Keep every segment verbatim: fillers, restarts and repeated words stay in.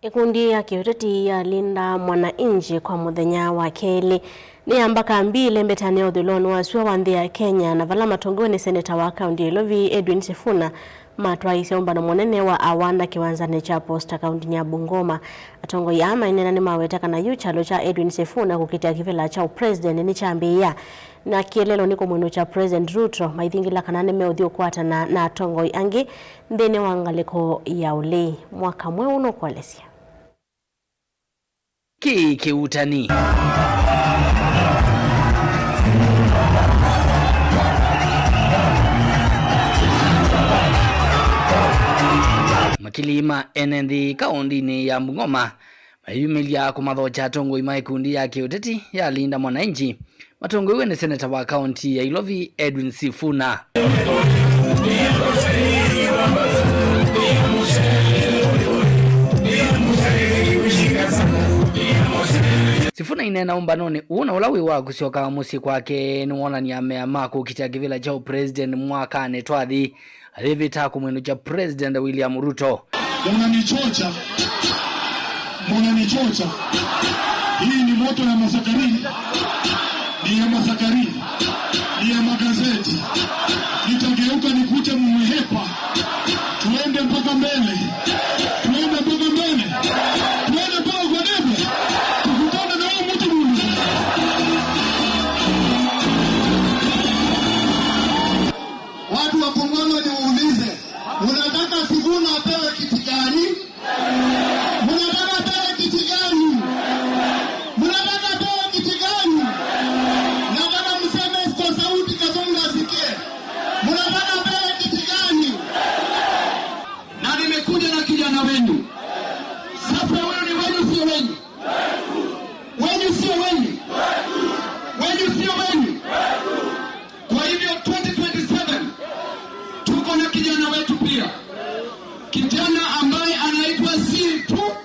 Ĩkundi ya kĩũteti ya Linda Mwananchi kwa mũthenya wa kelĩ nĩyamba kambi ĩlembetanĩ ya ũthũĩlonĩ wa sua wa nthĩ ya Kenya, na vala matongoew'e nĩ seneta wa kaunti ya Ilovi Edwin Sifuna matwaĩĩsye ũmbano mũnene wa awanda kĩwanzanĩ kya Posta kauntinĩ ya Bungoma. Atongoi aa maineena nĩmaweta kana yu kyalo kya Edwin Sifuna kũkitĩa kĩvĩla kya ũpresident nĩkyambĩĩa, na kĩeleelo nĩ kũmwĩnũkya President Ruto maithingĩla kana nĩmeũthi ũkwatana na atongoi angĩ nthĩnĩ wa ngalĩko ya ũlei. Mwaka mweũ nũkũelesya. Kĩĩ kĩutani. Makili ma ene nthĩ kaũndĩnĩ ya Bungoma mayumĩlya kũmathokya atongoi ma ĩkundi ya kĩũteti ya Linda Mwananchi, matongoew'e nĩ seneta wa kaunti ya Ilovi Edwin Sifuna. Sifuna aineena ũmbanonĩ ũũ na ũla wĩ wa kũsyoka mũsyĩ kwake nĩwonany'a mea ma kũkitĩa kĩvĩla kya ũpresident mwakanĩ twathi, ayĩvĩta kũmwĩnũkya President William Ruto. Munanichocha. Munanichocha. Hii ni moto ya masakari. Ni ya masakari. Ni ya magazeti. Nitageuka nikute mmehepa. Tuende mpaka mbele. Tuende mpaka mbele. Tuende mpaka kwa debe. Tukutane na huyu mtu mwenye. Watu wa Bungoma, niulize, mnataka Sifuna apewe kiti gani? Mnataka apewe kiti gani? Mnataka apewe kiti gani? Nataka mseme kwa sauti, Kasongo asikie. Mnataka apewe kiti gani? Na nimekuja na kijana wenu. Sasa huyu ni wenu, sio wenu? Wenu, sio wenu? Wenu, sio wenu? Kwa hivyo twenty twenty-seven, tuko na kijana wetu pia. Kijana ambaye anaitwa Sifuna.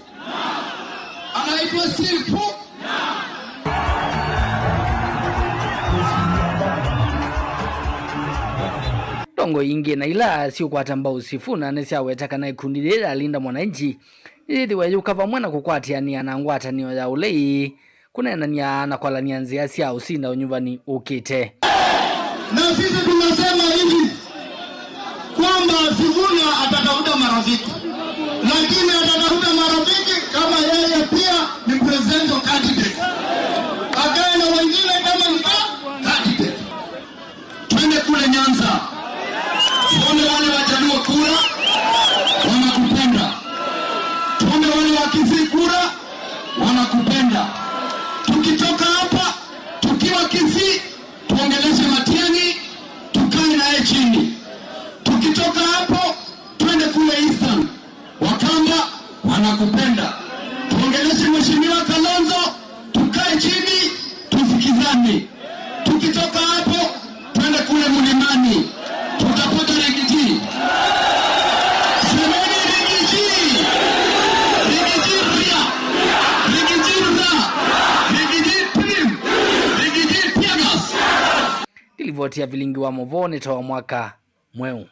Anaitwa Sifuna. Ndongoi ingĩ na ila siũkwata mbau Sifuna nĩsyaweta kana ĩkundi yĩĩ ya Linda Mwananchi yĩthĩwe yũka vamwe na kũkwatĩanĩa na ngwatanĩo ya ũlei kũneenany'a na kwalany'a nzĩa sya ũsinda ũnyuvani ũkĩte. Na sisi tunasema hivi kwamba Sifuna atatafuta marafiki, lakini atatafuta marafiki kama yeye pia ni presidential candidate, akae na wengine kama ni ca-, candidate. Twende kule Nyanza. Tuombe wale Wajaluo kura, wanakupenda. Tuombe wale wa Kisii kura, wanakupenda. Tukitoka hapa, tukiwa Kisii, tuongeleshe Matiang'i, tukae naye chini. Tukitoka hapo, twende kule Eastern. Wakamba wanakupenda. Tuongeleshe Mheshimiwa Kalonzo, tukae chini, tusikizane. Tukitoka hapo, twende kule mlimani. Tutapata Rigiji. Semeni Rigiji. Rigiji ria. Rigiji ra. Rigiji plim. Rigiji tear gas. Nĩ livoti ya vilingi wa mũvoo nĩ ta wa mwaka mweũ.